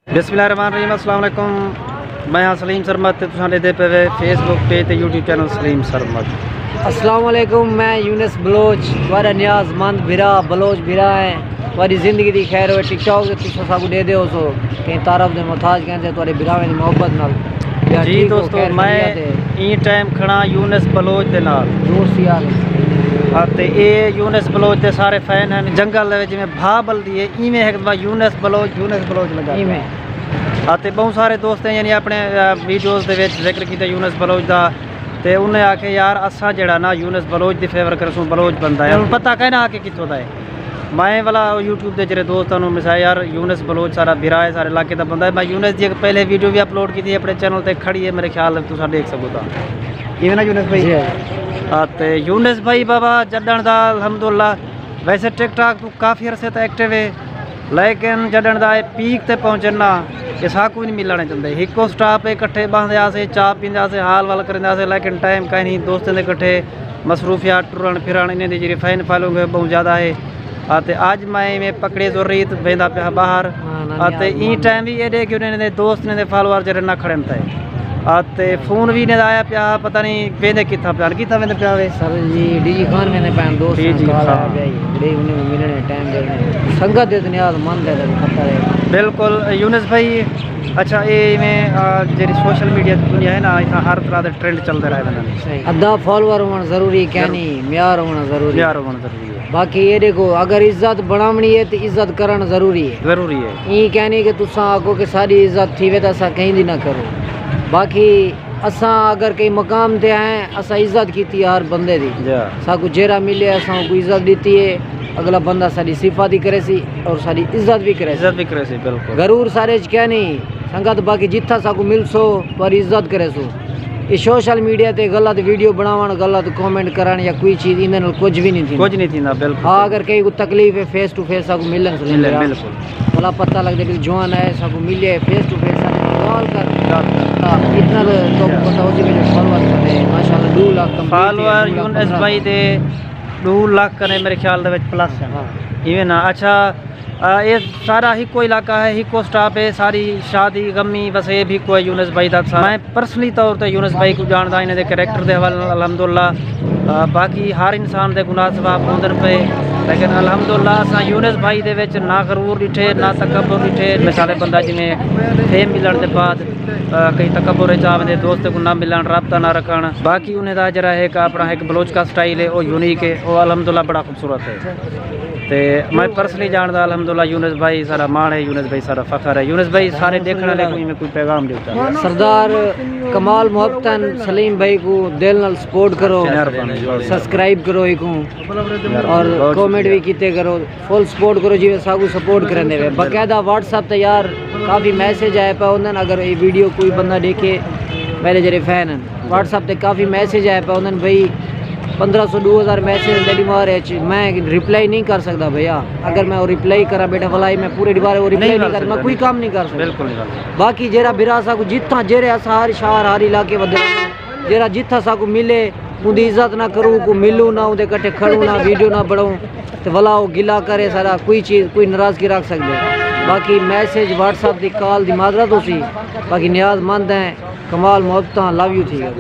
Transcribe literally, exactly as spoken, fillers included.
بسم اللہ الرحمن الرحیم۔ السلام علیکم، میں ہاں سلیم سرمد تے تساں ݙیہدے پئے وے فیس بک پیج تے یوٹیوب چینل سلیم سرمد۔ السلام علیکم، میں یونس بلوچ، تہاݙا نیاز مند بھرا، بلوچ بھرا ہے۔ تہاݙی زندگی دی خیر ہوئے، ٹک ٹاک تے تساں ساکوں ݙیہدے ہوسو، کہیں تعارف دے محتاج کہیں تے تہاݙے بھراویں دی محبت نال۔ جی دوستو، میں ایں ٹائم کھڑا یونس بلوچ دے نال۔ دوست یار۔ ہاں، تے اے یونس بلوچ دے سارے فین ہن۔ جنگل دے وچ جویں بھا بلدی ہے، ایویں ہک دفعہ یونس بلوچ، یونس بلوچ لڳا۔ ایویں۔ ہاں، تے ٻہوں سارے دوستیں یعنی اپݨے، آ، ویڈیوز دے وچ ذکر کیتا یونس بلوچ دا، تے انہیں آکھیا، "یار، اساں جیڑھا نا یونس بلوچ دی فیور کرسوں، بلوچ بندہ ہے۔" ہݨ پتہ کائے نہ کہ کتھوں دا ہے۔ میں والا یوٹیوب دے جیڑھے دوستاں نوں مثال، یار، یونس بلوچ سارا بھرا ہے، سارے علاقے دا بندہ ہے۔ میں یونس دی ہک پہلے ویڈیو وی اپلوڈ کیتی ہے اپݨے چینل تے، کھڑی ہے، میرے خیال تساں ݙیکھ سڳو تاں۔ ایویں نا یونس بھائی؟ جی۔ ہاں، تے یونس بھائی بابا جݙݨ دا الحمدللہ، ویسے ٹک ٹاک توں کافی عرصے توں ایکٹیو ہے، لیکن جݙݨ دا اے پیک تے پہنچن نا، اے ساکوں وی نہیں ملݨ چاہندے۔ ہکو سٹاپ ہے، کٹھے ٻہندے ہاسے، چاہ پیندے ہاسے، حال وال کریندے ہاسے، لیکن ٹائم کائنی، دوستیں دے کٹھے مصروفیات، ٹرݨ پھرݨ، انہیں دی جیڑھی فین فالوئنگ ہے، ٻہوں زیادہ ہے۔ آ، تے اڄ میں ایویں پکڑے ضروری تے ویندا پیا ٻاہر۔ ہاں، نہ، آ، تے نہ، ایں نہ۔ ٹائم وی ایݙے کہ انہیں دے دوست، انہیں دے فالوور جیڑھے نہ کھڑن تے۔ آ، تے فون وی انہیں دا آیا پیا، پتہ نہیں ویندے کتھاں پیا، کتھاں ویندے پیا وے؟ سر جی، ڈی جی خان ویندے پئے، دوست ڈی جی کال آیا خان۔ پیا جی۔ بڑے انہیں ملݨے ٹائم ݙیوݨے۔ سنگت دے تے نیاز مند ہے، تاں پتہ ہے۔ بالکل، یونس بھائی، اچھا، اے ایویں، آ، جیڑھی سوشل میڈیا دی دنیا ہے نا، اتھاں ہر طرح دے ٹرینڈ چلدے رہے ویندے۔ صحیح۔ ادھا فالوور ہووݨ ضروری کائنی، ضرور۔ معیار ہووݨ ضروری۔ معیار ہووݨ ضروری ہے۔ باقی اے ݙیکھو، اگر عزت بݨاوݨی ہے تے عزت کرݨ ضروری ہے۔ ضروری ہے۔ ایں کائنی کہ تساں آکھو کہ ساݙی عزت تھیوے تاں اساں کہیں دی نہ کروں۔ باقی اساں اگر کہیں مقام تے ہیں، اساں عزت کیتی ہے ہر بندے دی۔ جی۔ ساکوں جیڑھا ملے، اساں اوکوں عزت ݙتی ہے۔ اڳلا بندہ ساݙی صفت وی کریسی اور ساݙی عزت وی کریسی۔ عزت وی کریسی، بالکل۔ غرور سارے اچ کائنی۔ سنگت، باقی جتھاں ساکوں ملسو، تہاݙی عزت کریسوں۔ اے سوشل میڈیا تے غلط ویڈیو بݨاوݨ، غلط کمنٹ کرݨ یا کوئی چیز، ایندے نال کجھ وی نہیں تھیندا۔ کجھ نہیں تھیندا، بالکل۔ ہاں، اگر کہیں کوں تکلیف ہے، فیس ٹو فیس ساکوں ملݨ سلیم ملے، بھرا۔ بالکل۔ بھلا پتہ لڳدے کہ جوان ہے، ساکوں ملے، فیس ٹو فیس ساکوں ڳالھ کر۔ ڳالھ کر۔ ہاں، اتنا تو، تو جی۔ پتہ ہو جی میرے فالوور کنے، ماشاءاللہ، ݙو لکھ کمپلیٹ تھی، فالوور ݙو لکھ یونس پندرہ۔ بھائی دے ݙو لکھ کنے میرے خیال دے وچ پلس ہیں۔ ہاں۔ ایویں نا، اچھا، آ، اے سارا ہکو علاقہ ہے، ہکو سٹاپ ہے، ساری شادی، غمی، وسیب ہکو ہے یونس بھائی دا۔ میں پرسنلی طور تے یونس بھائی کوں ڄاݨدا، انہیں دے کریکٹر دے حوالے نال الحمدللہ۔ آ، باقی ہر انسان دے گناہ ثواب ہوندن پئے، لیکن الحمدللہ اساں یونس بھائی دے وچ نہ غرور ݙٹھے، نہ تکبر ݙٹھے۔ مثال بندہ جویں فیم ملݨ دے بعد، آ، کہیں تکبر وچ آ ویندے، دوست کوں نہ ملݨ، رابطہ نہ رکھݨ۔ باقی انہیں دا جیڑھا ہے کہ اپݨا ہک بلوچ کا سٹائل ہے، او یونیک ہے، او الحمدللہ بڑا خوبصورت ہے۔ تے میں پرسنلی ڄاݨدا، الحمدللہ، یونس بھائی سارا ماݨ ہے، یونس بھائی سارا فخر ہے، یونس بھائی سارے ݙیکھݨ والے کوں میں کوئی پیغام ݙیوتا۔ سردار کمال محبتاً سلیم بھائی کوں دل نال سپورٹ کرو، مہربانی۔ سبسکرائب کرو ایکوں، اور بہت کمنٹ شکریہ۔ وی کیتے کرو، فل سپورٹ کرو، جیویں ساکوں سپورٹ کریندے وے۔ باقاعدہ واٹس ایپ تے یار کافی میسج آئے پئے ہوندن، اگر اے ویڈیو کوئی بندہ ݙیکھے، میرے جیڑھے فین ہن، واٹس ایپ تے کافی میسج آئے پئے ہوندن بھئی، پندرہ سو، ݙو ہزار میسج دے ݙیوار اچ میں رپلائی نہیں کر سڳدا بھیا۔ اگر میں او رپلائی کراں ٻیٹھاں، واللہ میں پورے ݙیوار او رپلائی نہیں کر سڳدا، میں کوئی کم نہیں کر سڳدا۔ بالکل نہیں کر سڳدا۔ باقی جیڑھا بھرا ساکوں جتھاں، جیڑھے اساں ہر شہر، ہر علاقے ودے، جیڑھا جتھاں ساکوں ملے، اوندی عزت نہ کروں، اوکوں ملوں نہ، اوندے کٹھے کھڑوں نہ، ویڈیو نہ بݨاؤں، تے ولا او گلہ کرے، سارا کوئی چیز، کوئی ناراضگی رکھ سڳدے۔ باقی میسج، واٹس ایپ دی کال دی معذرت ہوسی، باقی نیاز مند ہیں، کمال محبتاں، لو یو تھی ڳیا۔